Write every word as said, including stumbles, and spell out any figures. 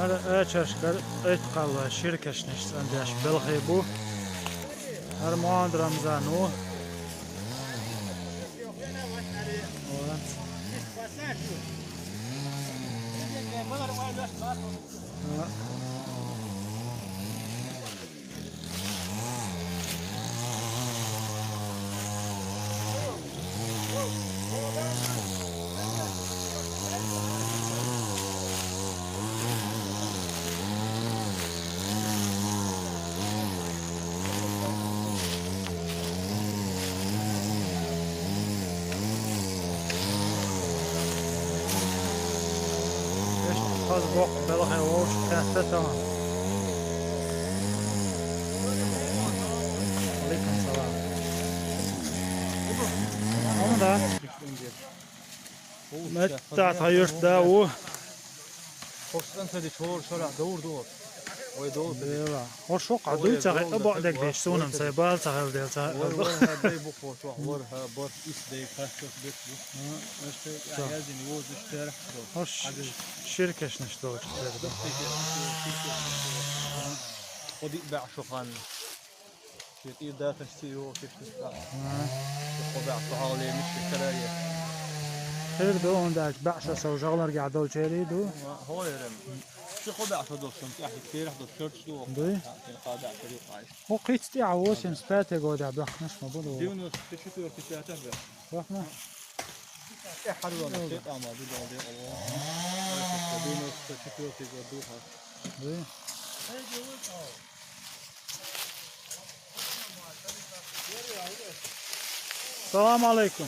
Ачаршкара айткъалла ширкашнаш цӀандеш белхий бу. ХӀара Мухьаммад Рамзан ву. Иштта хаза боккха белхий вовшах кхетта тахана. Алейкум салам. Хьо ма да? Метта тха юрт да ву. Хьо цӀанца дича хӀора шарахь довр ду. Вай довр ца дича. Дела. Хьо шо къа дуй ца хӀе, бакъ дег деш, сонам цай бал ца хӀел дел ца хӀе. Вай, вай, ха, дай бу хьо, чохь, вар, ха, бар, ис дай, кхас, чохь, бет бу. Ишта. Язин, возиш, терах, хьо ширкашнаш долчу тера ду. Хьо диъ баьӀ шо хан. Шен тӀера даташ ца йогӀу кешнаш цхьаъ. Ага. Шен кхо баьӀ цу хьалха лемаш шен карае. Хир ду, хӀунда аьлча баьӀ шо сов жагӀларгахь долчерий ду? Ага, хӀо ярам. Ши кхо баьӀ шо долчун тӀехь, и керахь долчу шарчу ду. Дуй? ХӀа, шен кхо баьӀ шо ду, къайш. ХӀо кхиц тӀехь а ву, семьдесят пятый года бехкнаш ма бу ду. Девяносто четвёртый пятый бехк. Бехкна? ТӀехь хьарвана, шайтӀа ма ду, дал де, Аллах. Девяносто четвёртый год ду, хьа. Дуй? Салам алейкум.